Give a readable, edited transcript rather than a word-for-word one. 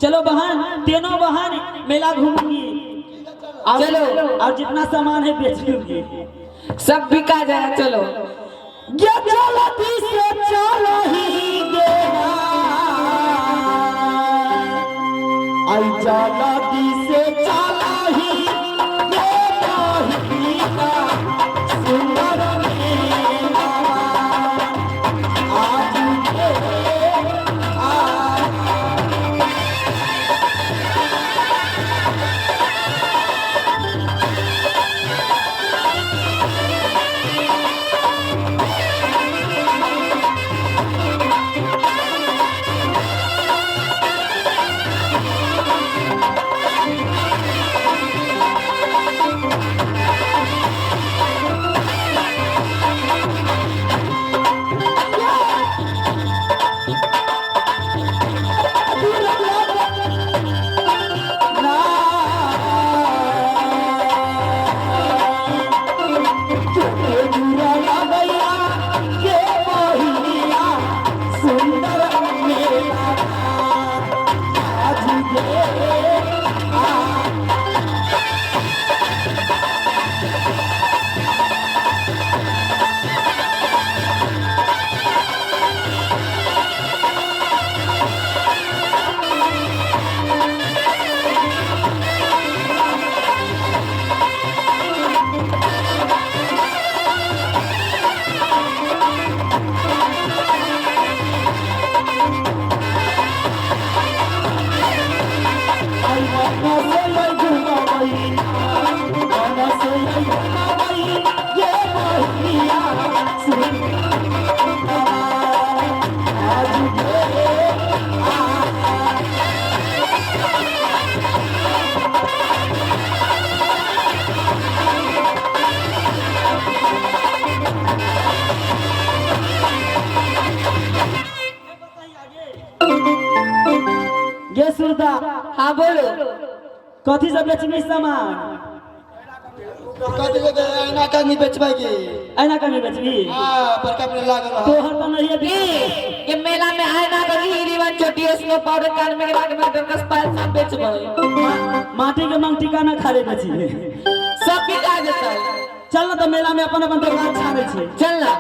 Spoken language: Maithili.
चलो बहन, तीनों बहन मेला घूमूंगी। और चलो। और जितना सामान है बेच लूंगी। सब बिका जाएगा, चलो। ये चलती से चलो ही गेना, आई चलती से चला ही गे बहिना, सुंदर मेला आज गे आ। सुंदर मेला आज गे आ। आई मना से आई घुमावई, मना से आई घुमावई ये बहिया, सुंदर आज गे आ। गे सुरदा। हाँ, बोलो। कथी सब बेचबी सामान? कथी लेके? ऐना कंघी बेचबै की? ऐना कमी बेचबी? हाँ, बड़का मेला लागल है। तोहर तो नहीं है। ई, ये मेला में आईना, कंघी, रिबन, चोटी, स्नो पाउडर, कान में के में डंकस, पायल सब बेचबै। माटी के मांग टीका ना खाले बेची। सब बिका जेतै। चल ना तो मेला में अपन अपन दुकान छानै छै। चल ना।